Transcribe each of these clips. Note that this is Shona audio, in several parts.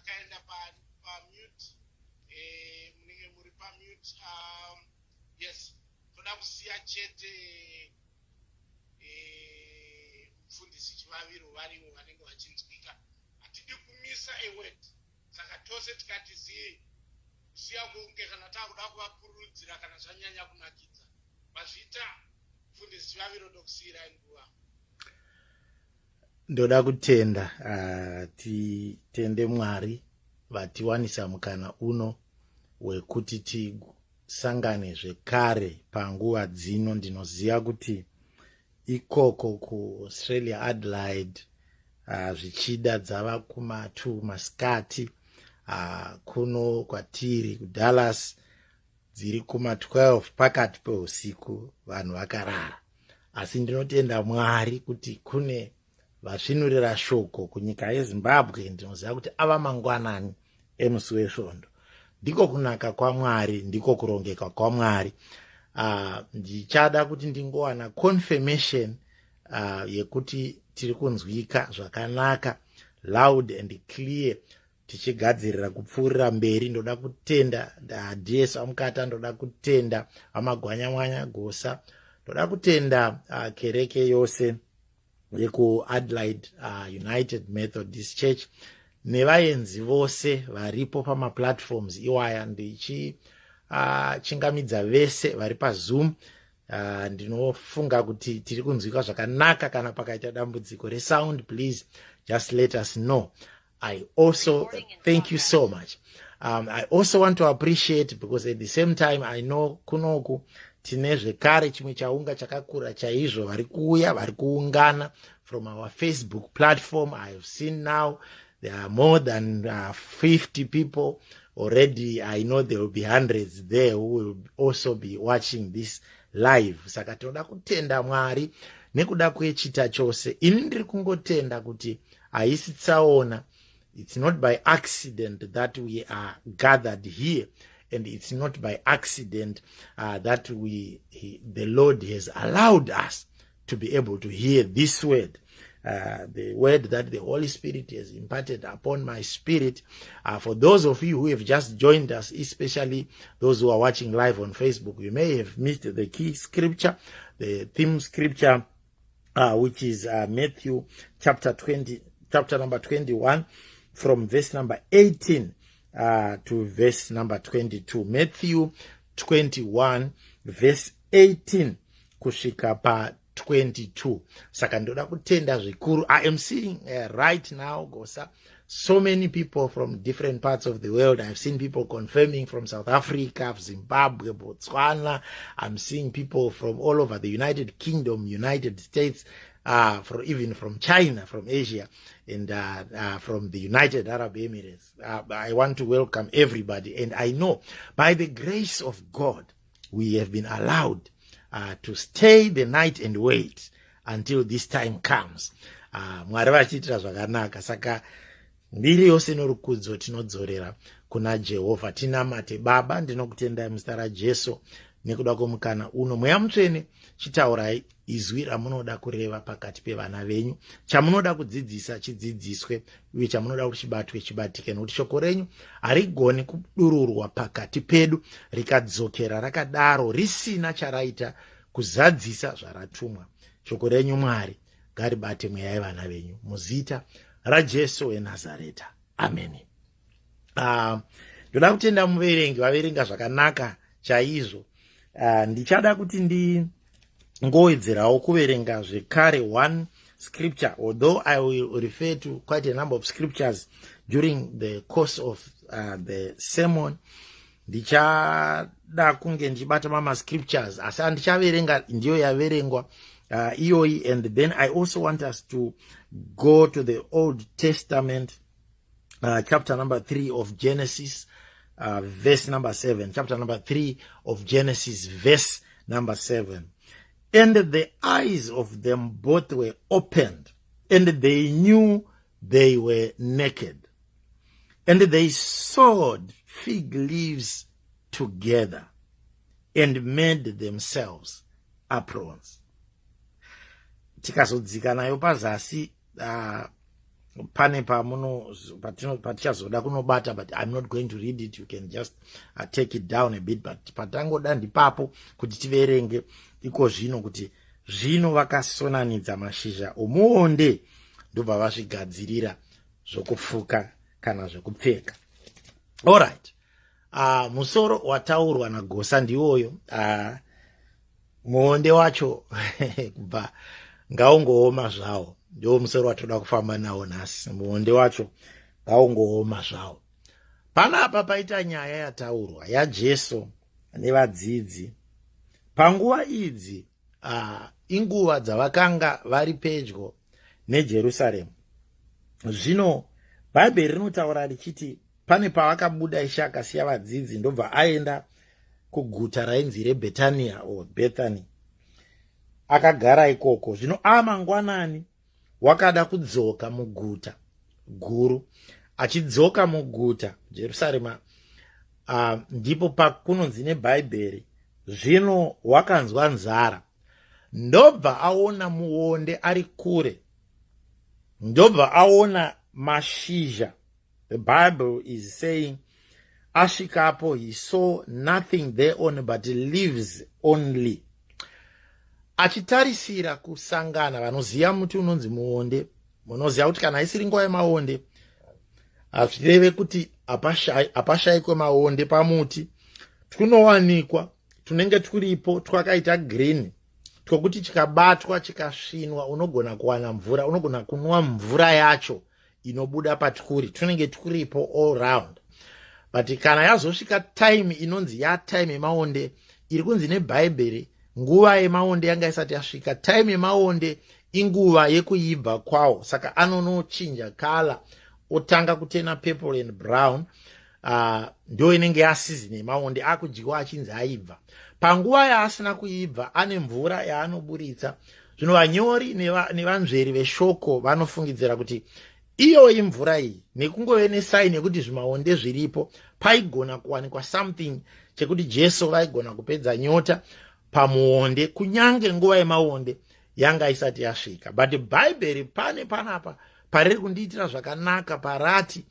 Takaenda pamute, munenge muri pamute. Yes, toda kusiya chete mufundisi Chivaviro varivo vanenge vachinzwika. Hatidi kumisa a word, saka tose tikati zii, kusiya kunge kana taakuda kuvapururudzira kana zvanyanya kunakidza. Mazviita, mufundisi Chivaviro, ndokusiyirai nguva. Ndoda kutenda, titende Mwari vatiwanisa mukana uno wekuti tisangane zvekare panguva dzino. Ndinoziva kuti ikoko kuAustralia, Adelaide, zvichida dzava kuma2 masikati, kuno kwatiri kuDallas dziri kuma12 pakati peusiku, vanhu vakarara. Asi ndinotenda Mwari kuti kune vasvinurira shoko kunyika yeZimbabwe. Ndinoziva kuti ava mangwanani emusi weSvondo. Ndiko kunaka kwaMwari, ndiko kurongeka kwaMwari. Ndichada kuti ndingowana confirmation yekuti tiri kunzwika zvakanaka, loud and clear, tichigadzirira kupfuurira mberi. Ndoda kutenda ds amukata, ndoda kutenda vamagwanyamwanya gosa, ndoda kutenda kereke yose yekuAdelaide United Methodist Church nevaenzi vose varipo pamaplatforms iwaya, ndichichingamidza vese vari paZoom. Ndinofunga kuti tiri kunzwika zvakanaka. Kana pakaita dambudziko resound, please just let us know. I also thank you so much. I also want to appreciate, because at the same time I know kunoku tine zvekare chimwe chaunga chakakura chaizvo vari kuuya, vari kuungana from our Facebook platform. I have seen now there are more than 50 people already. I know there will be hundreds there who will also be watching this live. Saka tinoda kutenda Mwari nekuda kwechita chose. Ini ndiri kungotenda kuti haisi tsaona. It's not by accident that we are gathered here, and it's not by accident that the Lord has allowed us to be able to hear this word, the word that the Holy Spirit has imparted upon my spirit. For those of you who have just joined us, especially those who are watching live on Facebook, you may have missed the key scripture, the theme scripture, which is Matthew chapter 20, chapter number 21, from verse number 18 to verse number 22. Matthew 21, verse 18 kusvika pa 22. Saka ndoda kutenda zvikuru. I am seeing right now, gosa, so many people from different parts of the world. I've seen people confirming from South Africa, Zimbabwe, Botswana. I'm seeing people from all over the United Kingdom, United States, even from China, from Asia, and from the United Arab Emirates. I want to welcome everybody, and I know by the grace of God we have been allowed to stay the night and wait until this time comes. Mwari vachiitira zvakanaka. Saka mbiri yose norukudzo tinodzorera kuna Jehovha. Tinamate. Baba, ndinokutendai muzita raJesu nekuda kwomukana uno. Mweya Mutsvene, chitaurai izwi ramunoda kureva pakati pevana venyu. Chamunoda kudzidzisa chidzidziswe, uye chamunoda kuti chibatwe chibatike, nokuti shoko renyu harigoni kudururwa pakati pedu rikadzokera rakadaro risina charaita kuzadzisa zvaratumwa. Shoko renyu, Mwari, ngaribate mweya yevana venyu, muzita raJesu weNazareta, ameni. Ndoda kutenda muverengi, vaverenga zvakanaka chaizvo. Ndichada kuti ndingowedzerawo kuverenga zvekare one scripture, although I will refer to quite a number of scriptures during the course of the sermon. Ndichada kunge ndichibata mamascriptures, asi andichaverenga ndiyo yaverengwa iyoyi. And then I also want us to go to the Old Testament, chapter number 3 of Genesis, verse number 7. Chapter number 3 of Genesis, verse number 7. "And the eyes of them both were opened, and they knew they were naked, and they sewed fig leaves together and made themselves aprons." Tikazodzika nayo pazasi, Pane pamuno patichazoda kunobata, but I'm not going to read it. You can just take it down a bit, but patangoda ndipapo kuti tiverenge iko zvino kuti zvino vakasonanidza mashizha omuonde, ndobva vazvigadzirira zvokufuka kana zvekupfeka. Allright, musoro wataurwa nagosa ndiwoyo. Muonde wacho kubva ngaungooma zvawo. Ndiwo musoro watoda kufamba nawo nhasi. Muonde wacho ngaungooma zvawo. Panapa paita nyaya yataurwa yaJesu nevadzidzi. Panguva idzi inguva dzavakanga vari pedyo neJerusaremu. Zvino Bhaibheri rinotaura richiti pane pavakabuda, Ishe akasiya vadzidzi, ndobva aenda kuguta rainzi reBhetania or Bethany, akagara ikoko. Zvino amangwanani wakada kudzoka muguta guru. Achidzoka muguta Jerusarema, ndipo pakunonzi neBhaibheri zvino wakanzwa nzara, ndobva aona muonde ari kure, ndobva aona mashizha. The Bible is saying asvikapo, he saw nothing thereon but leaves only. Achitarisira kusangana, vanoziva muti unonzi muonde, munoziva kuti kana isiri nguva yemaonde, hazvireve kuti hapashayikwe maonde pamuti. Tunowanikwa tunenge turipo twakaita green, twokuti chikabatwa, chikasvinwa, unogona kuwana mvura, unogona kunwa mvura yacho inobuda patwuri. Tunenge twuripo all round, but kana yazosvika time inonzi yatime yemaonde, iri kunzi neBhaibheri nguva yemaonde yanga isati yasvika. Time yemaonde inguva yekuibva kwawo, saka anonochinja colour, otanga kutena purple and brown. Ndo inenge yaseason yemaonde, akudyiwa achinzi aibva. Panguva yaasina kuibva, ane mvura yaanoburitsa. Zvino vanyori nevanzveri veshoko vanofungidzira kuti iyoyi mvura iyi, nekungove nesign yekuti zvimaonde zviripo, paigona kuwanikwa something chekuti Jesu vaigona kupedza nyota pamuonde, kunyange nguva yemaonde yanga isati yasvika. But Bhaibheri pane panapa pariri kundiitira zvakanaka, parati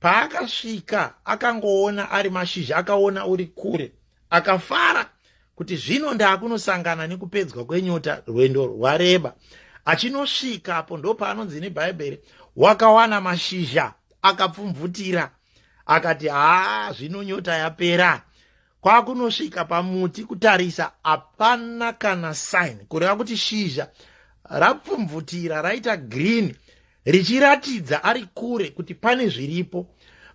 paakasvika akangoona ari mashizha. Akaona uri kure, akafara kuti zvino ndaakunosangana nekupedzwa kwenyota, rwendo rwareba. Achinosvikapo, ndo paanonzi neBhaibheri wakawana mashizha, akapfumvutira, akati, "Haa, zvino nyota yapera." Kwakunosvika pamuti kutarisa, hapana kana sign, kureva kuti shizha rapfumvutira, raita green, richiratidza ari kure kuti pane zviripo.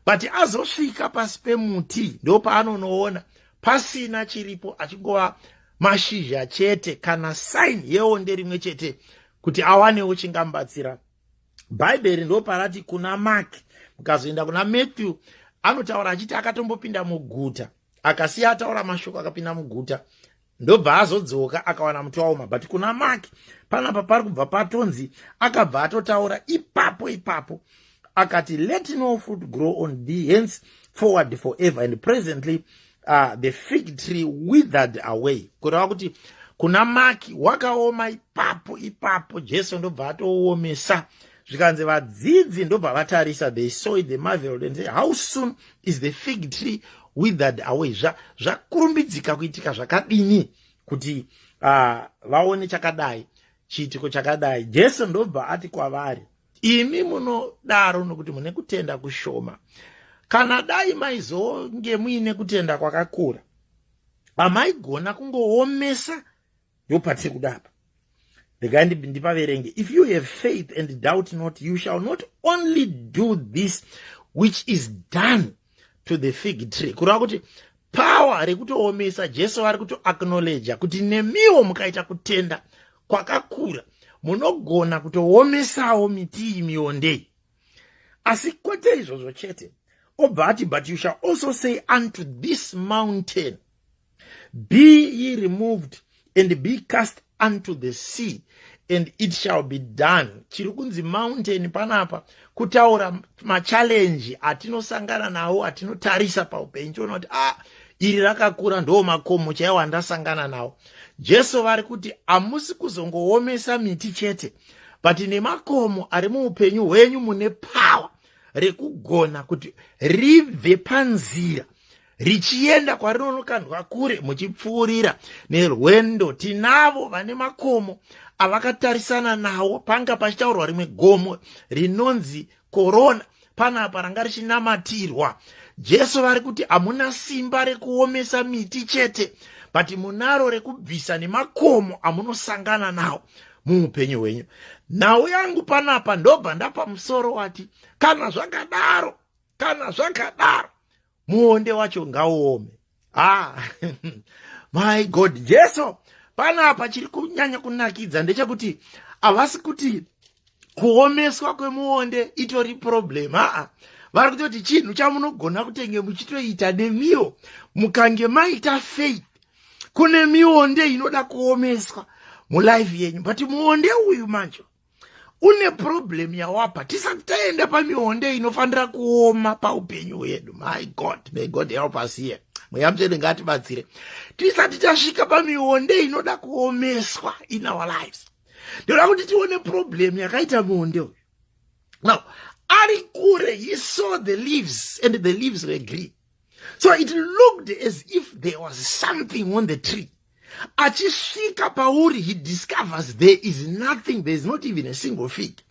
But azosvika pasi pemuti, ndo paanonoona pasina chiripo, achingova mashizha chete, kana sign yeonde rimwe chete kuti awanewo chingamubatsira. Bhaibheri ndo parati kuna Mark. Mukazoenda kuna Matthew, anotaura achiti akatombopinda muguta, akasiya ataura mashoko, akapinda muguta, ndobva azodzoka, akawana muti waoma. But kuna Mark panapa pari kubva patonzi akabva atotaura ipapo ipapo, akati, "Let no fruit grow on thee henceforward forever." And presently the fig tree withered away. Kureva kuti kuna Maki wakaoma ipapo ipapo, Jesu ndobva atouomesa. Zvikanzi vadzidzi ndobva vatarisa, they saw it, they marveled and say, "How soon is the fig tree withered away?" Zvakurumbidzika kuitika zvakadini kuti vaone chakadai, chiitiko chakadai? Jesu ndobva ati kwavari, "Imi munodaro nokuti mune kutenda kushoma. Kana dai maizonge muine kutenda kwakakura, hamaigona kungoomesa." Ndopatiri kudapa, regai ndipaverenge. "If you have faith and doubt not, you shall not only do this which is done to the fig tree." Kureva kuti power rekutoomesa, Jesu vari kutoacknowledja kuti nemiwo mukaita kutenda kwakakura, munogona kutoomesawo miti iyi miondei. Asi kwete izvozvo chete, obva ati, "But you shall also say unto this mountain, 'Be ye removed and be cast unto the sea,' and it shall be done." Chiri kunzi mountain panapa kutaura machallenges atinosangana nawo, atinotarisa paupenyu, tiona kuti, "Ah, iri rakakura, ndo makomo chaiwo andasangana nawo." Jesu vari kuti hamusi kuzongoomesa miti chete, But nemakomo ari muupenyu hwenyu, mune power rekugona kuti ribve panzira richienda kwarinonokandwa kure, muchipfuurira nerwendo. Tinavo vane makomo avakatarisana nawo. Panga pachitaurwa rimwe gomo rinonzi Korona panapa, ranga richinamatirwa. Jesu vari kuti hamuna simba rekuomesa miti chete, but munaro rekubvisa nemakomo amunosangana nawo muupenyu hwenyu. Nhau yangu panapa, ndobva ndapa musoro wati, "Kana zvakadaro, kana zvakadaro, muonde wacho ngauome." Ah, my God. Jesu panapa, chiri kunyanya kunakidza ndechekuti havasi kuti kuomeswa kwemuonde itori problem. Aa, vari kutoti chinhu chamunogona kutenge muchitoita nemiwo mukange maita faith. Kune mionde inoda kuomeswa mulife yenyu, but muonde uyu manje une problem yawapa. Tisati taenda pamionde inofanira kuoma paupenyu hwedu, my God, may God help us here. Mweya Mutsvene ngatibatsire. Tisati tasvika pamionde inoda kuomeswa in our lives, ndoda kuti tione problem yakaita muonde uyu. Now, ari kure, he saw the leaves, and the leaves were green, so it looked as if there was something on the tree. Achisvika pauri, he discovers there is nothing. There is not even a single fig.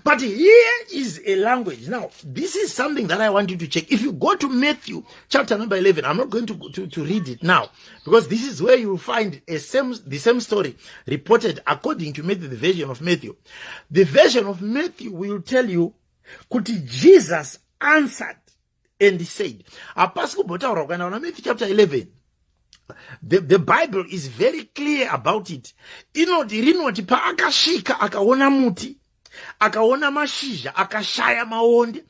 But here is a language. Now, this is something that I want you to check. If you go to Matthew chapter number 11, I'm not going to read it now, because this is where you will find the same story reported according to Matthew, the version of Matthew. The version of Matthew will tell you kuti Jesus answered and said. Hapasi kumbotaurwa kana una Matthew chapter 11. The Bible is very clear about it. Inoti, rinoti paakasvika akaona muti, akaona mashizha, akashaya maonde.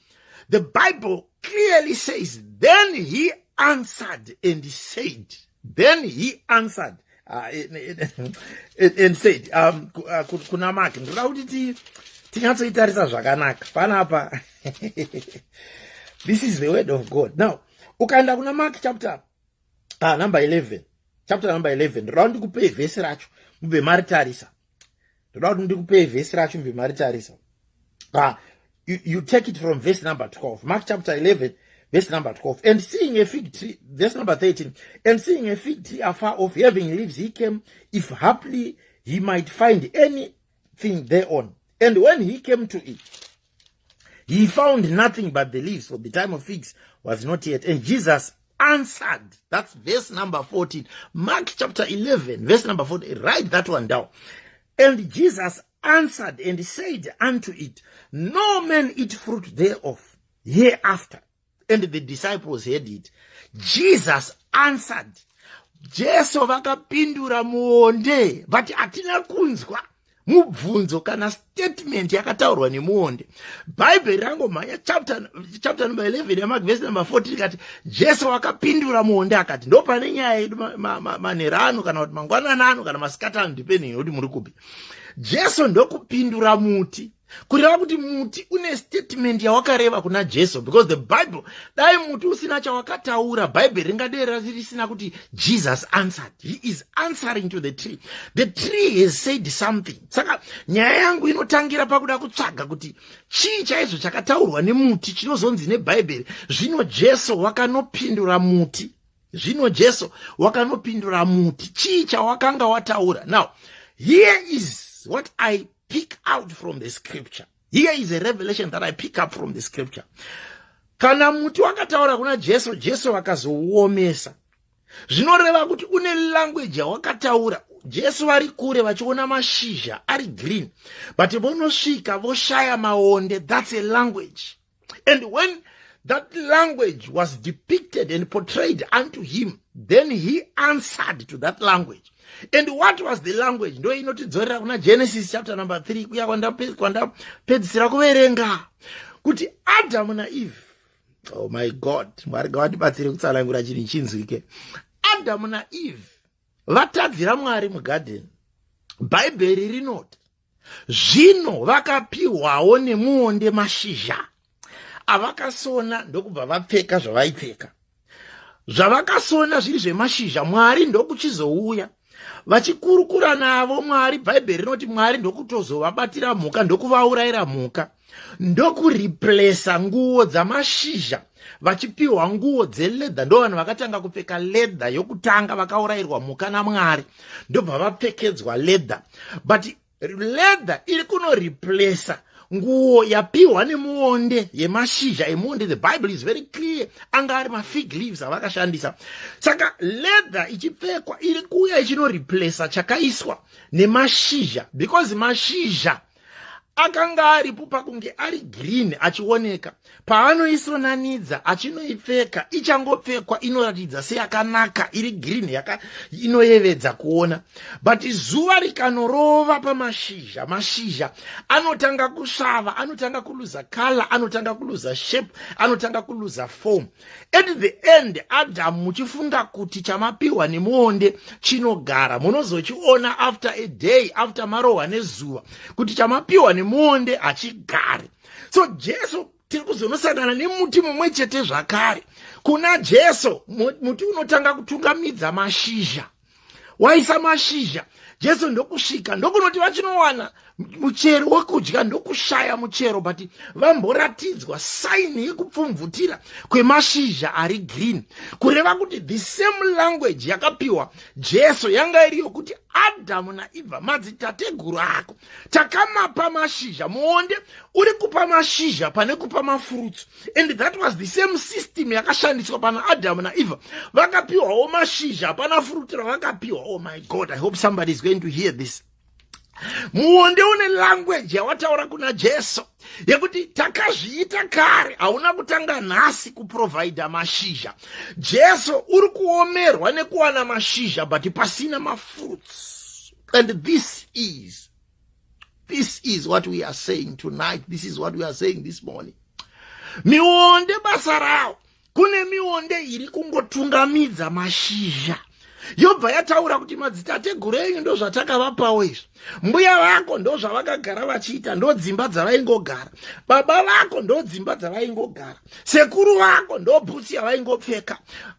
The Bible clearly says, "Then he answered and said." Then he answered and said. Kuna Mark, ndoda kuti tinyatsoitarisa zvakanaka panapa. This is the word of God. Now, ukaenda kuna Mark chapter number 11, chapter number 11, ndoda kuti ndikupei vhesi racho mubve maritarisa. Ndoda kuti ndikupei vhesi racho mubve maritarisa. You take it from verse number 12. Mark chapter 11, verse number 12. And seeing a fig tree, verse number 13, "And seeing a fig tree afar off, having leaves, he came, if haply he might find anything thereon. And when he came to it, he found nothing but the leaves, for the time of figs was not yet. And Jesus answered." That's verse number 14. Mark chapter 11, verse number 14. Write that one down. "And Jesus answered and said unto it, 'No man eat fruit thereof hereafter.' And the disciples heard it." Jesus answered. Jesu vakapindura muonde, but hatina kunzwa mubvunzo kana statement yakataurwa nemuonde. Bhaibheri rangomhanya chapter number 11 yaMark, verse number 14, ikati Jesu akapindura muonde akati. Ndo pane nyaya yedu manheru ano, kana kuti mangwanani ano, kana masikati ano, depending nekuti muri kupi. Jesu ndokupindura muti, kureva kuti muti une statement yawakareva kuna Jesu, because the Bible, dai muti usina chawakataura, Bhaibheri ringadai risina kuti "Jesus answered." He is answering to the tree. The tree has said something. Saka nyaya yangu inotangira pakuda kutsvaga kuti chii chaizvo chakataurwa nemuti chinozonzi nebhaibheri, "Zvino Jesu wakanopindura muti." Zvino Jesu wakanopindura muti. Chii chawakanga wataura? Now, here is what I pick out from the scripture. Here is a revelation that I pick up from the scripture. Kana muti wakataura kuna Jesu, Jesu vakazouomesa, zvinoreva kuti une language yawakataura. Jesu vari kure vachiona mashizha ari green, but vonosvika voshaya maonde. That's a language. And when that language was depicted and portrayed unto him, then he answered to that language. And what was the language? Ndo inotidzorera kuna Genesis chapter number 3, kuya kwandapedzisira kuverenga kuti Adamu naEve. Oh my God, Mwari ngavatibatsire kutsanangura chinhu chinzwike. Adamu naEve vatadzira Mwari mugadheni. Bhaibheri rinoti zvino vakapiwawo nemuonde mashizha avakasona, ndokubva vapfeka zvavaipfeka, zvavakasona zviri zvemashizha. Mwari ndokuchizouya. Vachikurukura navo Mwari, Bhaibheri rinoti Mwari ndokutozovabatira mhuka, ndokuvaurayira mhuka, ndokureplacer nguo dzamashizha, vachipiwa nguo dzeleather. Ndo vanhu vakatanga kupfeka leather yokutanga. Vakaurayirwa mhuka naMwari, ndobva vapfekedzwa leather, but leather iri kunoreplacer nguo yapiwa nemuonde, yemashizha emuonde. The Bible is very clear, anga ari mafig leaves avakashandisa. Saka leather ichipfekwa iri kuuya ichinoreplacer chakaiswa nemashizha, because mashizha akanga aripo pakunge ari green achioneka. Paanoisonanidza achinoipfeka, ichangopfekwa inoratidza seyakanaka, iri green, yaka inoyevedza kuona, but zuva rikanorova pamashizha, mashizha anotanga kusvava, anotanga kuluza color, anotanga kuluza shape, anotanga kuluza form. At the end, Adamu, muchifunga kuti chamapiwa nemuonde chinogara, munozochiona after a day, after marohwa nezuva, kuti chamapiwa nemuonde hachigari. So Jesu, tiri kuzonosangana nemuti mumwe chete zvakare. Kuna Jesu, muti unotanga kutungamidza mashizha, waisa mashizha. Jesu ndokusvika, ndokunoti vachinowana muchero wekudya, ndokushaya muchero, but vamboratidzwa sign yekupfumvutira kwemashizha ari green, kureva kuti the same language yakapiwa Jesu yanga iri yokuti Adhamu naEvha, madzitateguru ako, takamapa mashizha. Muonde uri kupa mashizha pane kupa mafruits, and that was the same system yakashandiswa pana Adhamu naEvha. Vakapiwawo mashizha, hapana fruit ravakapiwa. Oh my God, I hope somebody is going to hear this. Muonde une language yawataura kuna Jesu yekuti takazviita kare, hauna kutanga nhasi kuprovida mashizha. Jesu, uri kuomerwa nekuwana mashizha but pasina mafruits. And this is what we are saying tonight. This is what we are saying this morning. Mionde basa rawo, kune mionde iri kungotungamidza mashizha, yobva yataura kuti madzitateguru enyu ndo zvatakavapawo izvi, mbuya vako ndo zvavakagara vachiita, ndo dzimba dzavaingogara, baba vako ndo dzimba dzavaingogara, sekuru vako ndo bhutsi yavaingopfeka,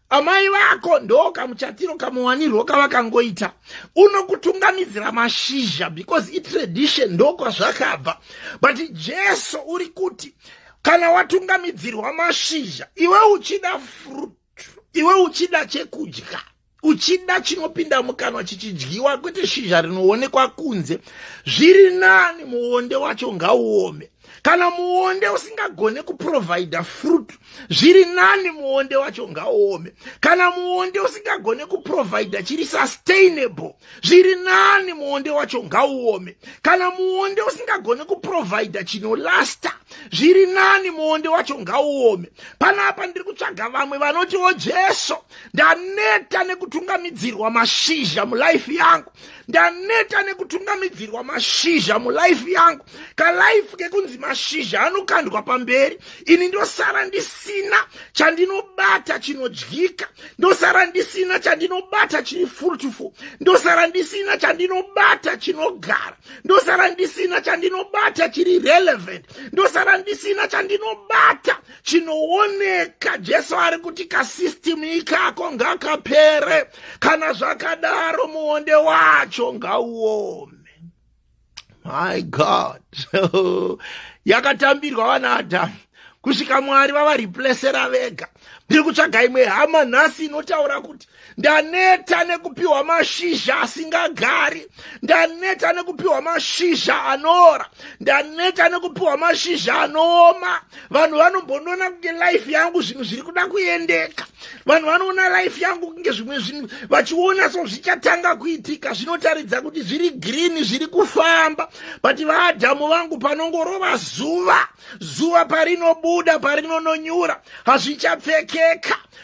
amai vako ndo kamuchatiro kamuwanirwo kavakangoita. Unokutungamidzira mashizha because itradition, ndokwazvakabva. But Jesu uri kuti kana watungamidzirwa mashizha, iwe uchida fruit, iwe uchida chekudya, uchida chinopinda mukanwa chichidyiwa, kwete shizha rinoonekwa kunze, zviri nani muonde wacho ngauome. Kana muonde usingagone kuprovida fruit, zviri nani muonde wacho ngauome. Kana muonde usingagone kuprovida chiri sustainable, zviri nani muonde wacho ngauome. Kana muonde usingagone kuprovida chinolasta, zviri nani muonde wacho ngauome. Panapa ndiri kutsvaga vamwe vanotiwo, "Jesu, ndaneta nekutungamidzirwa mashizha mulife yangu, ndaneta nekutungamidzirwa mashizha mulife yangu." Kalife kekunzi mashizha anokandwa pamberi, ini ndosara ndisina chandinobata chinodyika, ndosara ndisina chandinobata chiri fruitful, ndosara ndisina chandinobata chinogara, ndosara ndisina chandinobata chiri relevant, ndosara ndisina chandinobata chinooneka. Jesu ari kuti kasystem ikako ngakapere. Kana zvakadaro, muonde wacho ngauome. My God, yakatambirwa vana Adhamu kusvika Mwari vavareplacera vega. Ndiri kutsvaga imwe hama nhasi inotaura kuti ndaneta nekupiwa mashizha asingagari, ndaneta nekupiwa mashizha anoora, ndaneta nekupiwa mashizha anooma. Vanhu vanombonona kunge life yangu zvinhu zviri kuda kuendeka, vanhu vanoona life yangu kunge zvimwe zvinhu vachiona so zvichatanga kuitika, zvinotaridza kuti zviri green, zviri kufamba, but vaAdhamu vangu, panongorova zuva, zuva parinobuda, parinononyura, hazvichapfekeka.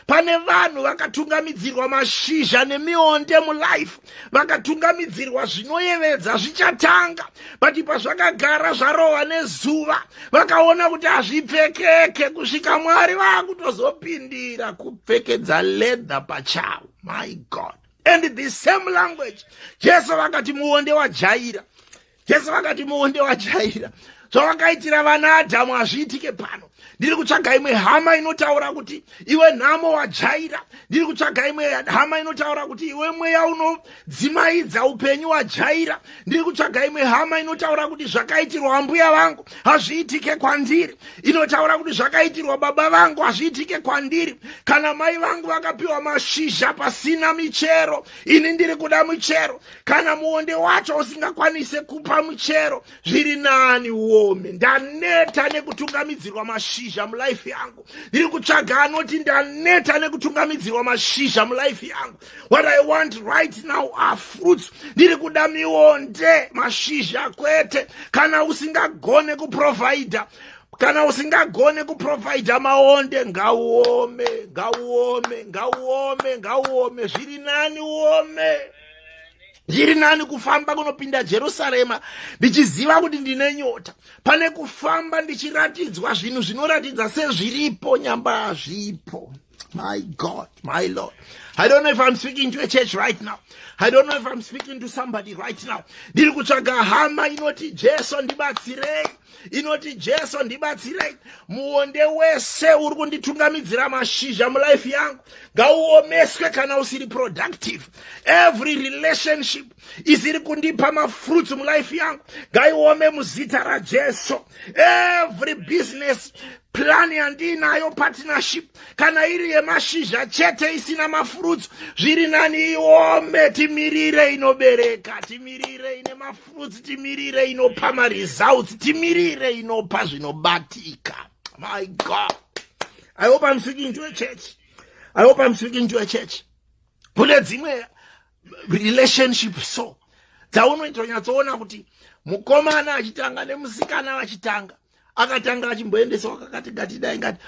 Pane vanhu vakatungamidzirwa mashizha nemionde mulife, vakatungamidzirwa zvinoyevedza zvichatanga, but pazvakagara zvarohwa nezuva, vakaona kuti hazvipfekeke, kusvika Mwari vaakutozopindira kupfekedza leather pachavo. My God, and the same language, Jesu vakati muonde wajaira. Jesu vakati muonde wajaira, zvavakaitira vana Adhamu hazviitike pano. Ndiri kutsvaga imwe hama inotaura kuti iwe nhamo wajaira. Ndiri kutsvaga imwe hama inotaura kuti iwe mweya unodzimaidza upenyu wajaira. Ndiri kutsvaga imwe hama inotaura kuti zvakaitirwa ambuya vangu hazviitike kwandiri, inotaura kuti zvakaitirwa baba vangu hazviitike kwandiri. Kana mai vangu vakapiwa mashizha pasina michero, ini ndiri kuda michero. Kana muonde wacho usingakwanise kupa muchero, zviri nani uome. Ndaneta nekutungamidzirwa mashizha mulife yangu. Ndiri kutsvaga anoti ndaneta nekutungamidzirwa mashizha mulife yangu. What I want right now are fruits. Ndiri kuda mionde, mashizha kwete. Kana usingagone kuprovida, kana usingagone kuprovida maonde, ngauome, ngauome, ngauome, ngauome. Zviri nani uome. Zviri nani kufamba kunopinda Jerusarema ndichiziva kuti ndine nyota, pane kufamba ndichiratidzwa zvinhu zvinoratidza sezviripo, nyamba hazvipo. My God, my Lord. I don't know if I'm speaking to a church right now. I don't know if I'm speaking to somebody right now. Ndiri kutsvaga hama inoti Jesu ndibatsirei, inoti Jesu ndibatsirei. Muonde wese uri kunditungamidzira mashizha mulife yangu ngauomeswe kana usiri productive. Every relationship isiri kundipa mafruits mulife yangu ngaiome muzita raJesu. Every business plan yandiinayo, partnership, kana iri yemashizha chete isina mafruits, zviri nani iome. Timirire inobereka, timirire ine mafruits, timirire inopa maresults, timirire inopa zvinobatika. My God, I hope I'm speaking to a church. I hope I'm speaking to a church. Kune dzimwe relationship so dzaunoitonyatsoona kuti mukomana achitanga nemusikana vachitanga, akatanga achimboendesawa kakati ngatidai ngati,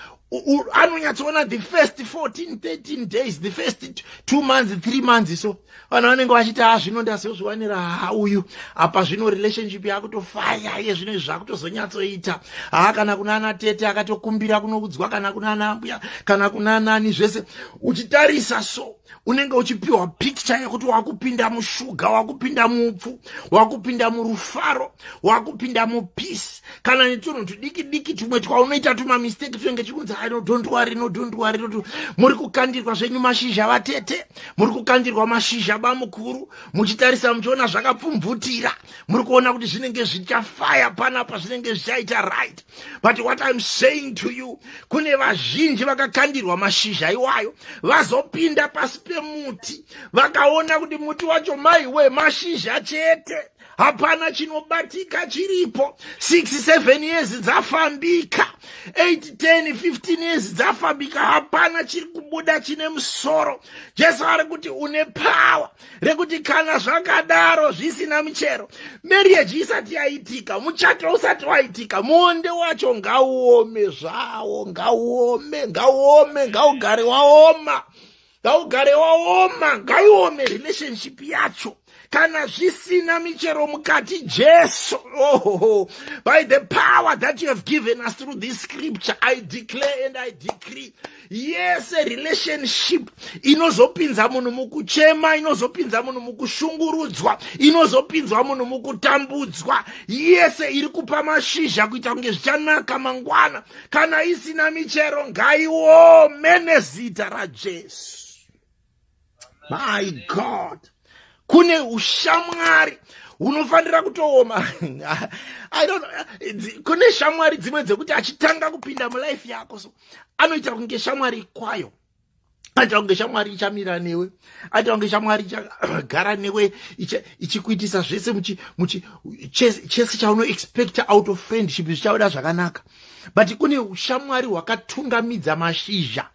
anonyatsoona the first 14 13 days, the first 2 months, 3 months so, vanhu vanenge vachiti, "A, zvino ndazozviwanira ha uyu apa." Zvino relationship yakutofaya iye zvino izvi zvakutozonyatsoita. Ha, kana kuna ana tete akatokumbira kunoudzwa, kana kuna ana ambuya, kana kuna nani zvese. Uchitarisa so, unenge uchipiwa picture yekuti wakupinda mushuga, wakupinda mupfu, wakupinda murufaro, wakupinda mupeace. Kana netunhu tudiki diki tumwe twaunoita, tumamistake tunenge chikunzi, "Ano, don't worry, no, don't worry, no." Muri kukandirwa zvenyu mashizha vatete, muri kukandirwa mashizha bamukuru. Muchitarisa muchiona zvakapfumvutira, muri kuona kuti zvinenge zvichafaya panapa, zvinenge zvichaita right. But what I'm saying to you, kune vazhinji vakakandirwa mashizha iwayo, vazopinda pasi pemuti, vakaona kuti muti wacho, maiwe, mashizha chete, hapana chinobatika chiripo. 6 7 years dzafambika, 8 10 15 years dzafambika, hapana chiri kubuda chine musoro. Jesu ari kuti une power rekuti kana zvakadaro zvisina michero, marriage isati yaitika, muchato usati waitika, muonde wacho ngauome zvawo, ngauome, ngauome, ngaugare waoma, ngaugare waoma, ngaiome relationship yacho kana zvisina michero mukati. Jesu, oh, by the power that you have given us through this scripture, I declare and I decree, yese relationship inozopinza munhu mukuchema, inozopinza munhu mukushungurudzwa, inozopinzwa munhu mukutambudzwa, yese iri kupa mashizha kuita kunge zvichanaka mangwana, kana isina michero, ngaiome nezita raJesu. My God, kune ushamwari hunofanira kutooma. I don't know. Kune shamwari dzimwe dzekuti achitanga kupinda mulife yako so, anoita kunge shamwari kwayo, anoita kunge shamwari ichamira newe, anoita kunge shamwari ichagara newe, ichikuitisa zvese, chese chaunoexpecta out of friendship zvichauda zvakanaka. But kune ushamwari hwakatungamidza mashizha,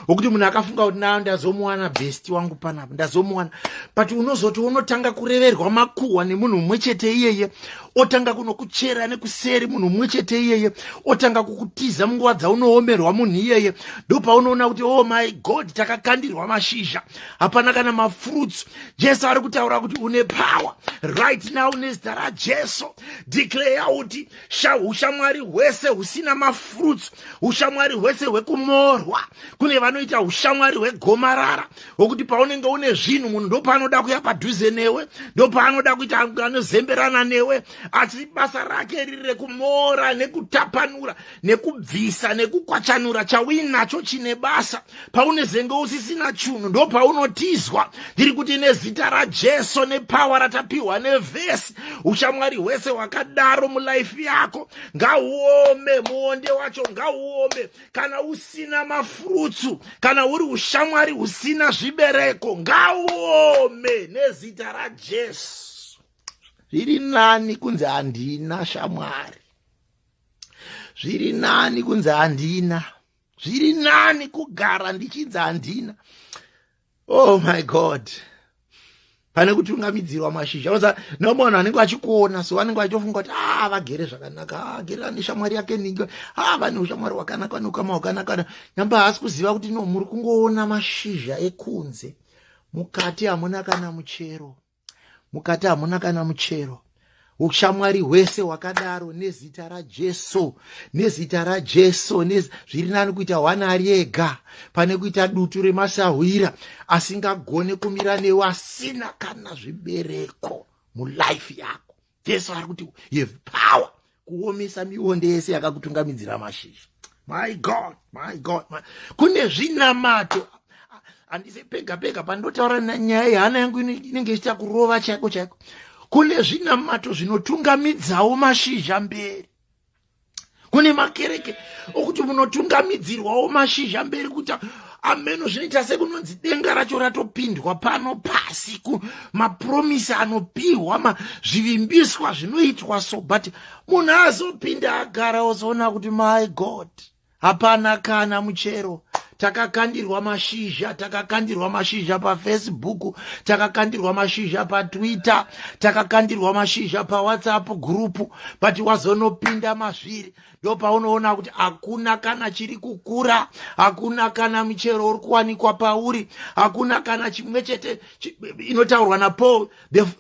wokuti munhu akafunga kuti, "Na, ndazomuwana best wangu panapa, ndazomuwana." But unozoti unotanga kureverwa makuhwa nemunhu mumwe chete iyeye, otanga kunokuchera nekuseri. Munhu mumwe chete iyeye otanga kukutiza munguva dzaunoomerwa. Munhu iyeye, ndopaunoona kuti, "Oh my God, takakandirwa mashizha, hapana kana mafruits." Jesu ari kutaura kuti une power right now. Nezita raJesu, declare kuti ushamwari hwese husina mafruits, ushamwari hwese hwekumorwa. Kune vanoita ushamwari hwegomarara, hwokuti paunenge une zvinhu, munhu ndopaanoda kuya padhuze newe, ndopaanoda kuita anozemberana newe. Asi basa rake riri rekumora nekutapanura nekubvisa nekukwachanura chauinacho chine basa. Paunezenge usisina chunhu ndopaunotizwa. Ndiri kuti nezita raJesu, nepawa ratapiwa nevhesi, ushamwari hwese hwakadaro mulaifi yako ngauome, muonde wacho ngauome. Kana usina mafurutsu, kana uri ushamwari husina zvibereko, ngauome nezita raJesu. Zviri nani kunzi handina shamwari, zviri nani kunzi handina, zviri nani kugara ndichinzi handina, oh my God, pane kutungamidzirwa mashizha. Unoza nomwe vanhu vanenge vachikuona so vanenge vachitofunga kuti a ah, vagere zvakanaka, ah, agere neshamwari yake ningi, a ah, vane ushamwari hwakanaka, vane ukama hwakanaka. Nyamba haasi kuziva kuti no, muri kungoona mashizha ekunze, mukati hamuna kana muchero, mukati hamuna kana muchero. Ushamwari hwese hwakadaro, nezita raJesu, nezita raJesu, zviri nani kuita hwana ari ega pane kuita dutu remasahwira asingagone kumira newe, asina kana zvibereko mulife yako. Jesu ari kuti you have power kuomesa mionde yese yakakutungamidzira mashizha. My God, my God, my... Kune zvinamato, handisi pega pega pandotaura nyaya yehana yangu inenge ichiita kurova chaiko chaiko. Kune zvinamato zvinotungamidzawo mashizha mberi. Kune makereke okuti munotungamidzirwawo mashizha mberi, kuita ameno zvinoita sekunonzi denga racho ratopindwa pano pasi. Mapromisi anopiwa, zvivimbiswa zvinoitwa so, but munhu azopinda agara ozoona kuti my God, hapana kana muchero. Takakandirwa mashizha, takakandirwa mashizha paFacebook, takakandirwa mashizha paTwitter, takakandirwa mashizha paWhatsApp group, but wazonopinda mazviri ndopaunoona kuti hakuna kana chiri kukura, hakuna kana muchero uri kuwanikwa pauri, hakuna kana chimwe chete inotaurwa naPaul,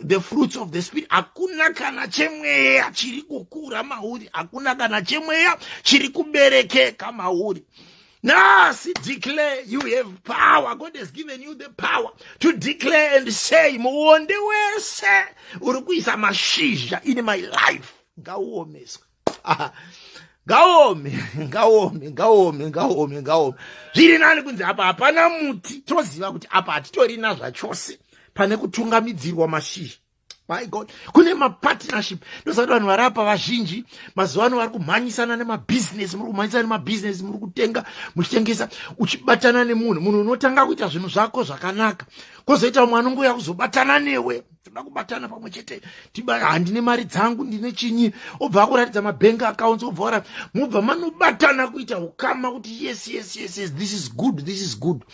the fruits of the Spirit. Hakuna kana chemweya chiri kukura mauri, hakuna kana chemweya chiri kuberekeka mauri. Nhasi declare you have power. God has given you the power to declare and say, muonde wese uri kuisa mashizha in my life ngauomeswe, ngaome, ngaome, ngaome, ngaome, ngaome. Zviri nani kunzi apa hapana muti, toziva kuti apa hatitorina zvachose, pane kutungamidzirwa mashizha. My God, kune mapartnership. Ndosati vanhu vari apa vazhinji mazuva ano vari kumhanyisana nemabhizinesi, muri kumhanyisana nemabhizinesi, muri kutenga muchitengesa, uchibatana nemunhu. Munhu unotanga kuita zvinhu zvako zvakanaka, kwozoita mumwe anongouya kuzobatana newe, toda kubatana pamwe chete, handine mari dzangu, ndine chinyi, obva akuratidza mabank accounts, obva ora mubva manobatana kuita ukama kuti yes, this is good, this is good.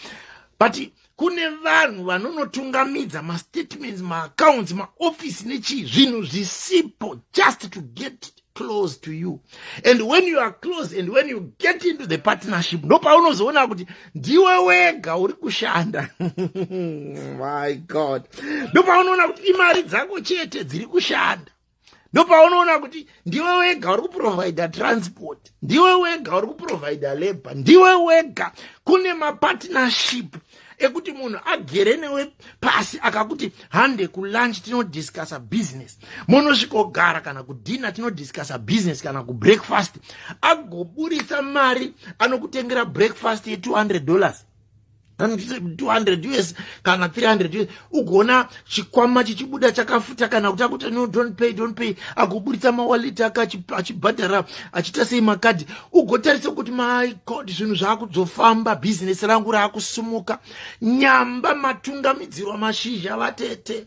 But kune vanhu vanonotungamidza mastatements, maaccounts, maofisi nechii, zvinhu zvisipo, just to get close to you. And when you are close and when you get into the partnership, ndopaunozoona kuti ndiwe wega uri kushanda. My God, ndopaunoona kuti imari dzako chete dziri kushanda. Ndopaunoona kuti ndiwe wega uri kuprovida transport, ndiwe wega uri kuprovida labor, ndiwe wega. Kune mapartnership ekuti munhu agere newe pasi akakuti hande kulunch tinodiscussa business, munosvikogara, kana kudinner tinodiscussa business, kana kubreakfast, agoburitsa mari anokutengera breakfast ye$200, 200 US kana 300 US, ugoona chikwama chichibuda chakafuta, kana kuti akuti no, don't pay, don't pay, agoburitsa mawallet ake achibhadhara, achiita sei makadhi, ugotarisa kuti my God, zvinhu zvaakudzofamba, bhizinesi rangu raakusumuka. Nyamba matungamidzirwa mashizha, vatete.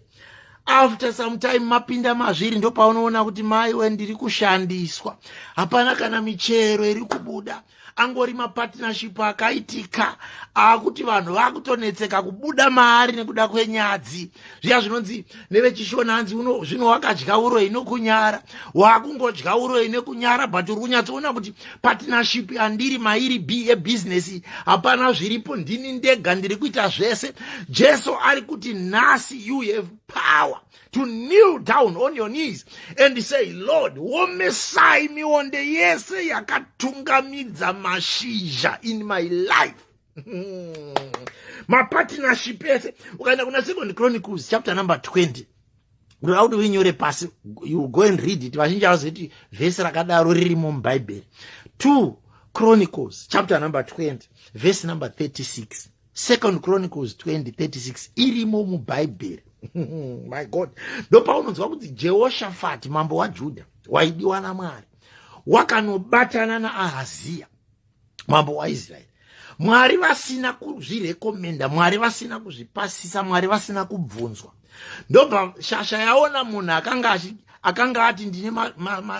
After some time mapinda mazviri, ndopaunoona kuti maiwe, ndiri kushandiswa, hapana kana michero iri kubuda. Angori mapartnership akaitika akuti vanhu vakutonetseka kubuda maari nekuda kwenyadzi. Zviya zvinonzi nevechishona hanzi zvino wakadya uroi nokunyara, wakungodya uroi nekunyara, but uri kunyatsoona kuti partnership yandiri mairi b yebhizinesi hapana zviripo, ndini ndega ndiri kuita zvese. Jesu ari kuti nhasi you have power to kneel down on your knees and say, Lord, womesai mionde yese yakatungamidza mashizha in my life, mapartnership ese. Ukaenda kuna Second Chronicles chapter number 20. Ndoda kuti uinyore pasi. You go and read it. Vazhinji havazoti vhesi rakadaro ririmo muBhaibheri. 2 Chronicles chapter number 20, verse number 36. Second Chronicles 20 36 irimo muBhaibheri. My God, ndopaunonzwa kuti Jehoshafati, mambo waJudha waidiwa naMwari, wakanobatana naAhaziya, mambo waIsraeri. Mwari vasina kuzvirekomenda, Mwari vasina kuzvipasisa, Mwari vasina kubvunzwa. Ndobva shasha yaona munhu akanga ati, "Ndine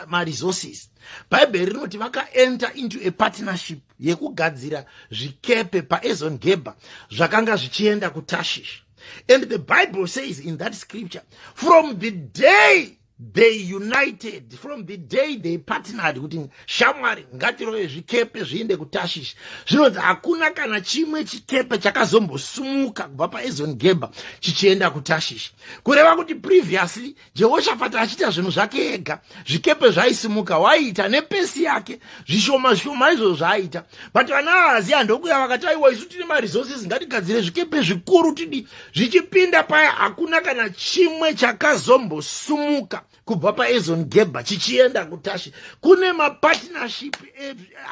maresources." Bhaibheri rinoti vakaenter into a partnership yekugadzira zvikepe paEzon Geber zvakanga zvichienda kuTashish. And the Bible says in that scripture, from the day they united, from the day they partnered kuti, "Shamwari, ngatirove zvikepe zviende kuTashish," zvinonzi hakuna kana chimwe chikepe chakazombosumuka kubva paEzon Geber chichienda kuTashish. Kureva kuti previously Jehoshafati achiita zvinhu zvake ega, zvikepe zvaisimuka. Waiita nepesi yake zvishoma zvishoma izvozvo zvaaita. But vana Ahaziya ndokuya vakati, "Aiwa, isu tine maresources, ngatigadzire zvikepe zvikuru tidi." Zvichipinda paya, hakuna kana chimwe chakazombosumuka kubva paEzon Geber chichienda kuTashi. Kune mapartnership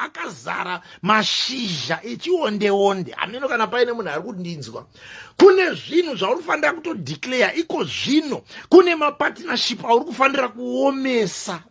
akazara mashizha echiondeonde. Hameno kana paine munhu ari kundinzwa. Kune zvinhu zvauri kufanira kutodeclare iko zvino. Kune mapartnership auri kufanira kuomesa.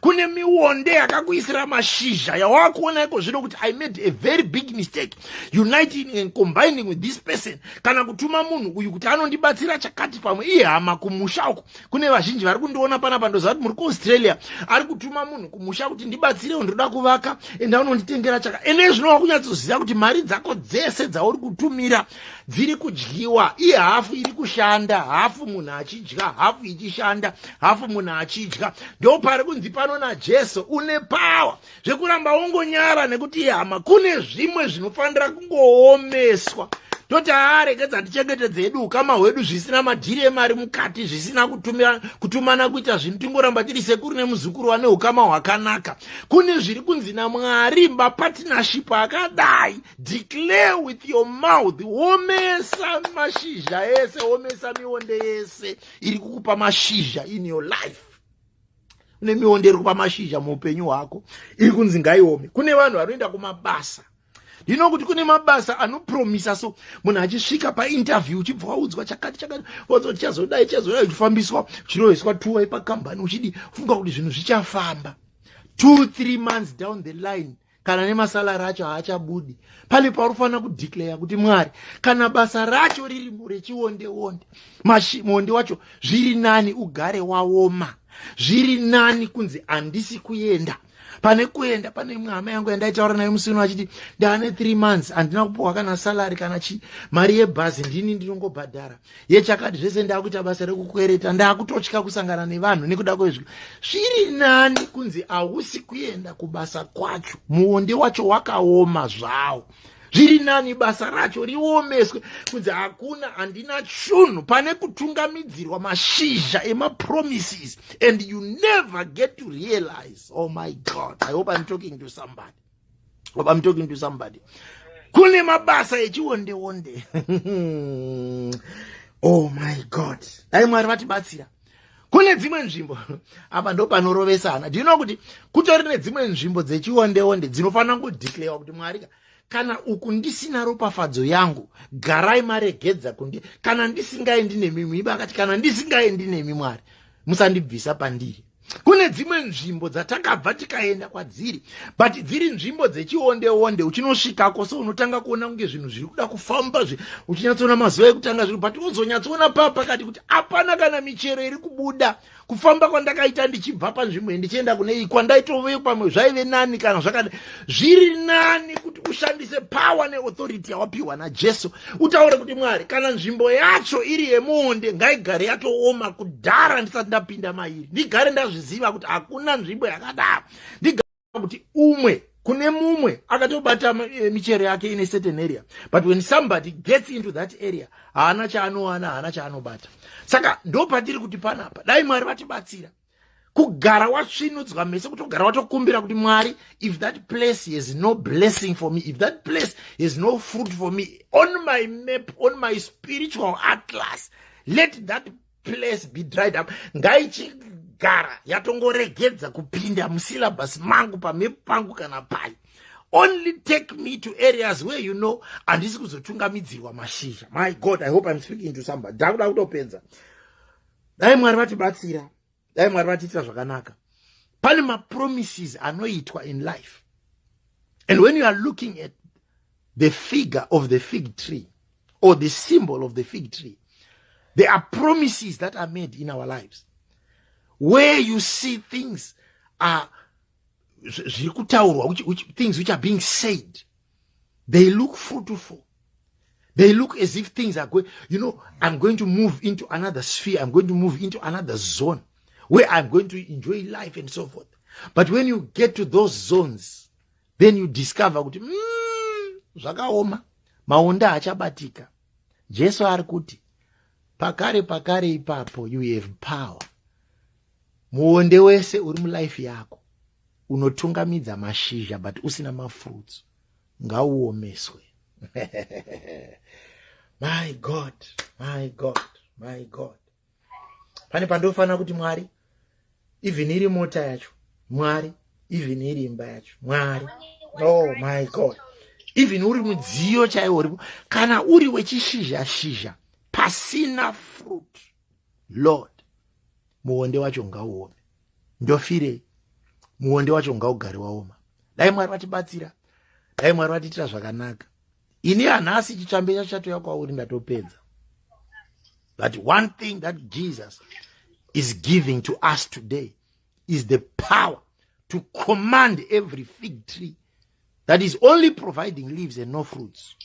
Kune mionde yakakuisira mashizha yawakuona iko zvino kuti, "I made a very big mistake uniting and combining with this person," kana kutuma munhu uyu kuti anondibatsira chakati. Pamwe ihama kumusha uko. Kune vazhinji vari kundiona panapa, ndoziva kuti muri kuAustralia. Ari kutuma munhu kumusha kuti, "Ndibatsirewo, ndoda kuvaka, enda unonditengera chaka." Ende zvinova kunyatsoziva kuti mari dzako dzese dzauri kutumira dziri kudyiwa. Ihafu iri kushanda, hafu munhu achidya, hafu ichishanda, hafu munhu achidya. Ndo pari kunzi pano naJesu, une power zvekuramba ungonyara nekuti ihama. Kune zvimwe zvinofanira kungoomeswa. Toti, "Aaregedza tichengetedze hedu ukama hwedu," zvisina madhiri emari mukati, zvisina kutumana kuita zvinhu, tingoramba tiri sekuru nemuzukuru vane ukama hwakanaka. Kune zviri kunzi naMwari, mapartnership akadai, declare with your mouth. Omesa mashizha ese, omesa mionde yese iri kukupa mashizha in your life. Kune mionde iri kupa mashizha muupenyu hwako iri kunzi ngaiome. Kune vanhu vanoenda kumabasa. Ndino kuti kune mabasa anopromisa. So munhu achisvika painterview, uchibva waudzwa chakati chakati, waudzwa chazodai chazodai, uchifambiswa, uchiroheswa tour yepakambani, uchidi funga kuti zvinhu zvichafamba. 2, 3 months down the line, kana nemasalary acho haachabudi. Pane pauri kufanira kudeclare kuti, "Mwari, kana basa racho riri rechiondeonde, muonde wacho zviri nani ugare waoma. Zviri nani kunzi handisi kuenda pane kuenda." Pane imwe hama yangu yandaitaura nayo musi uno achiti, "Ndaane 3 months handina kupiwa kana salary kana chi. Mari yebhazi ndini ndinongobhadhara, yechakati zvese. Ndakuita basa rekukwereta, ndakutotya kusangana nevanhu nekuda kwezvi." Zviri nani kunzi hausi kuenda kubasa kwacho, muonde wacho wakaoma zvawo. Zviri nani basa racho riomeswe kunzi hakuna, handina chunhu, pane kutungamidzirwa mashizha emapromises and you never get to realize. Oh my God, I hope I'm talking to somebody. Hope I'm talking to somebody. Kune mabasa echiondeonde. Oh my God, dai Mwari vatibatsira. Kune dzimwe nzvimbo, apa ndo panorovesana. Ndino kuti kutori nedzimwe nzvimbo dzechiondeonde dzinofanira kudeclarewa kuti, "Mwari, kana uku ndisina ropafadzo yangu, garai maregedza kundi. Kana ndisingaendi nemi," muiba akati, "kana ndisingaendi nemi, Mwari, musandibvisa pandiri." Kune dzimwe nzvimbo dzatakabva tikaenda kwadziri, but dziri nzvimbo dzechiondeonde. Uchinosvikako so, unotanga kuona kunge zvinhu zviri kuda kufamba, uchinyatsoona mazuva ekutanga zviri, but uzonyatsoona paa pakati kuti hapana kana michero iri kubuda. Kufamba kwandakaita ndichibva panzvimbo iyi ndichienda kune iyi kwandaitove pamwe zvaive nani kana zvakadai. Zviri nani kuti ushandise power neauthority yawapiwa naJesu, utaure kuti, "Mwari, kana nzvimbo yacho iri yemuonde, ngaigare yatooma kudhara ndisati ndapinda mairi. Ndigare ndazviziva kuti hakuna nzvimbo yakadaro." Ndigare kuti umwe kune mumwe akatobata michero yake in a certain area, but when somebody gets into that area, haana chaanowana, haana chaanobata. Saka ndo patiri kuti panapa, dai Mwari vatibatsira kugara wasvinudzwa mese, kuti ugara watokumbira kuti, "Mwari, if that place has no blessing for me, if that place has no fruit for me on my map, on my spiritual atlas, let that place be dried up. Ngaichigara yatongoregedza kupinda musyllabus mangu, pamepu pangu kana pai. Only take me to areas where handisi kuzotungamidzirwa mashizha. My God, I hope I'm speaking to somebody. Ndakuda kutopedza. Dai Mwari vatibatsira, dai Mwari vatiitira zvakanaka. Pane mapromises anoitwa in life, and when you are looking at the figure of the fig tree or the symbol of the fig tree, there are promises that are made in our lives where you see things are zviri kutaurwa, things which are being said, they look fruitful. They look as if things are going, I'm going to move into another sphere, I'm going to move into another zone where I'm going to enjoy life and so forth. But when you get to those zones, then you discover kuti zvakaoma, maonde achabatika. Jesu ari kuti pakare pakare ipapo, you have power. Muonde wese uri mulife yako unotungamidza mashizha but usina mafruits, ngauomeswe. My God, my God, my God. Pane pandofanira kuti, "Mwari, even iri mota yacho, Mwari, even iri imba yacho, Mwari, oh my God, even uri mudziyo chaiwo uripo, kana uri wechishizha shizha pasina fruit, Lord, muonde wacho ngauome. Ndofirei? Muonde wacho ngaugare waoma." Dai Mwari vatibatsira, dai Mwari vatiitira zvakanaka. Ini hanhasi chitsvambe chacho chatouya kwauri, ndatopedza. But one thing that Jesus is giving to us today is the power to command every fig tree that is only providing leaves and no fruits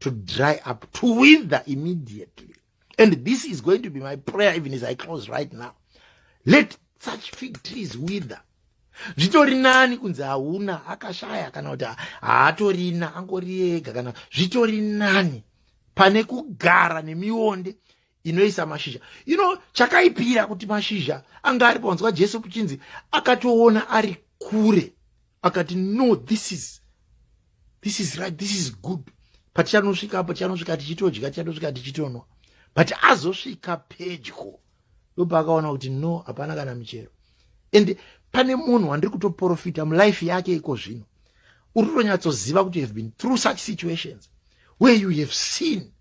to dry up, to wither immediately. And this is going to be my prayer even as I close right now. Let such fig trees wither. Zvitori nani kunzi hauna, akashaya, kana kuti haatorina, angori ega, kana zvitori nani pane kugara nemionde inoisa mashizha. Chakaipira kuti mashizha anga ari pawanzwa Jesu kuchinzi akatoona ari kure, akati, "No, this is right, this is good. Patichanosvikapo, tichanosvika tichitodya, tichanosvika tichitonwa." But azosvika pedyo, ndopaakaona kuti no, hapana kana michero. And pane munhu wandiri kutoprofita mulife yake iko zvino, uri kutonyatsoziva kuti you have been through such situations where you have seen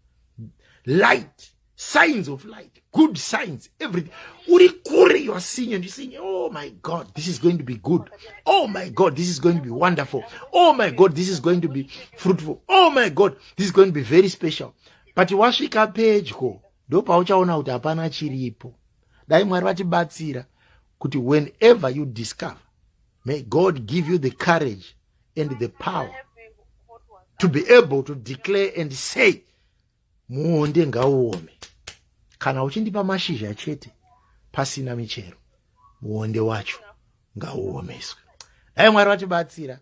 light, signs of light, good signs, everything. Uri kure, you are seeing and you seeing, "Oh my God, this is going to be good. Oh my God, this is going to be wonderful. Oh my God, this is going to be fruitful. Oh my God, this is going to be very special." But wasvika pedyo, ndopauchaona kuti hapana chiripo. Dai Mwari vatibatsira kuti whenever you discover, may God give you the courage and the power to be able to declare and say, "Muonde ngauome. Kana uchindipa mashizha chete pasina michero, muonde wacho ngauomeswe." Dai Mwari vatibatsira.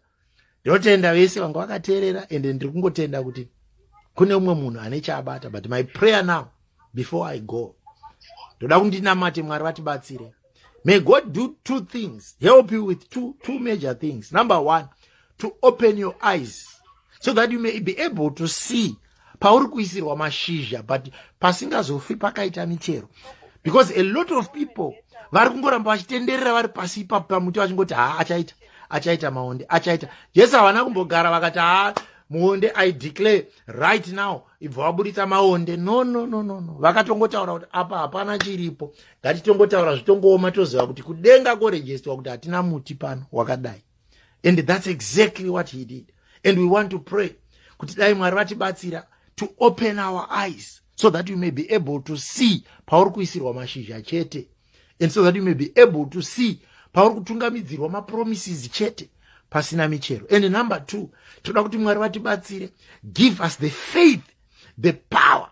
Ndinotenda vese vanga vakateerera, ende ndiri kungotenda kuti kune umwe munhu ane chaabata. But my prayer now, before I go, ndoda kundinamate Mwari vatibatsire. May God do two things, help you with two major things. Number one, to open your eyes so that you may be able to see pauri kuisirwa mashizha but pasingazofi pakaita michero, because a lot of people vari kungoramba vachitenderera vari pasi ipapo pamuti, vachingoti, "Ha, achaita, achaita maonde, achaita." Jesu havana kumbogara vakati, "Ha, muonde, I declare right now, ibva waburitsa maonde." No, no, no, no, no. Vakatongotaura kuti apa hapana chiripo, ngatitongotaura zvitongooma, toziva kuti kudenga korejestwa kuti hatina muti pano wakadai. And that's exactly what he did. And we want to pray kuti dai Mwari vatibatsira to open our eyes so that you may be able to see pauri kuisirwa mashizha chete, and so that you may be able to see pauri kutungamidzirwa mapromises chete pasina michero. And number two, toda kuti Mwari vatibatsire, give us the faith, the power,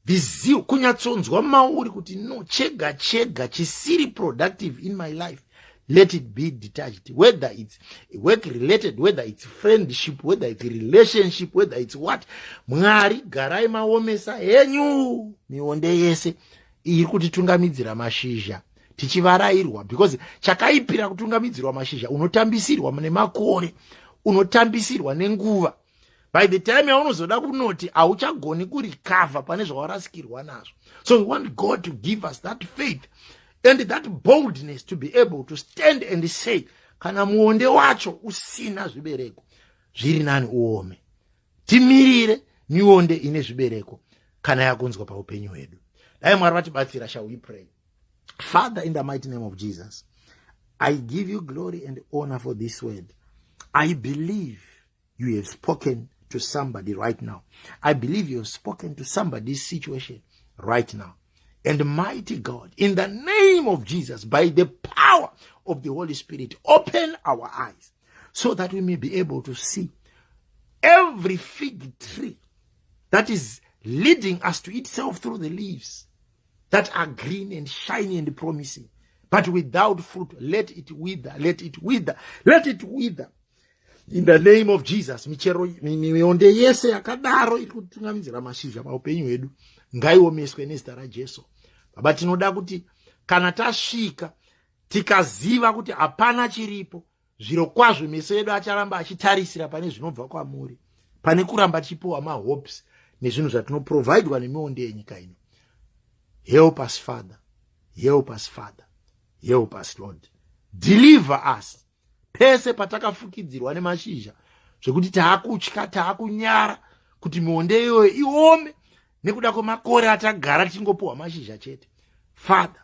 the zeal, kunyatsonzwa mauri kuti no, chega chega chisiri productive in my life, let it be detached, whether it's work related, whether it's friendship, whether it's relationship, whether it's what. Mwari, garai maomesa henyu mionde yese iri kutitungamidzira mashizha tichivarayirwa, because chakaipira kutungamidzirwa mashizha, unotambisirwa nemakore, unotambisirwa nenguva. By the time yaunozoda kunoti hauchagoni kurecover pane zvawarasikirwa nazvo. So we want God to give us that faith and that boldness to be able to stand and say, kana muonde wacho usina zvibereko, zviri nani uome, timirire mionde ine zvibereko kana yakunzwa paupenyu hwedu. Dai Mwari vatibatsira. Shall we pray? Father, in the mighty name of Jesus, I give you glory and honor for this word. I believe you have spoken to somebody right now. I believe you have spoken to somebody's situation right now. And mighty God, in the name of Jesus, by the power of the Holy Spirit, open our eyes so that we may be able to see every fig tree that is leading us to itself through the leaves that are green and shiny and promising, but without fruit. Let it wither, let it wither, let it wither. In the name of Jesus, michero, mionde yese yakadaro iri kutungamidzira mashizha paupenyu hwedu ngaiomeswe nezita raJesu. Baba, tinoda kuti kana tasvika tikaziva kuti hapana chiripo, zviro kwazvo meso edu acharamba achitarisira pane zvinobva kwamuri, pane kuramba tichipiwa mahopes nezvinhu zvatinoprovidwa nemionde yenyika ino. Help us, Father. Help us, Father. Help us, Lord. Deliver us pese patakafukidzirwa nemashizha zvekuti taakutya, taakunyara kuti mionde iyoyo iome nekuda kwemakore atagara tichingopiwa mashizha chete. Father,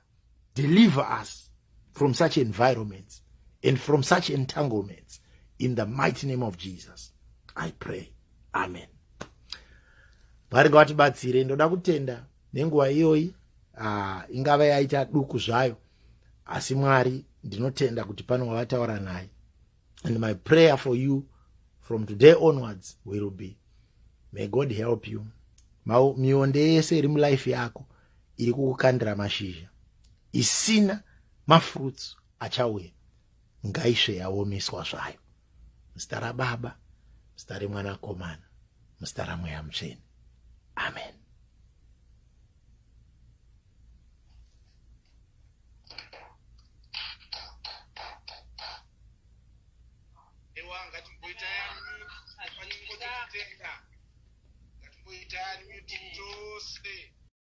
deliver us from such environments and from such entanglements. In the mighty name of Jesus I pray, amen. Mwari ngavatibatsire. Ndoda kutenda nenguva iyoyi. Ingava yaita duku zvayo, asi Mwari ndinotenda kuti pano wavataura naye. And my prayer for you from today onwards will be, may God help you. Mionde yese iri mulife yako iri kukukandira mashizha isina mafruits achauya, ngaisve yaomiswa zvayo. Muzita raBaba, muzita reMwanakomana, muzita raMweya Mutsvene, amen. Ewa, ngatimboita panyingotenda, ngatimboita unmute.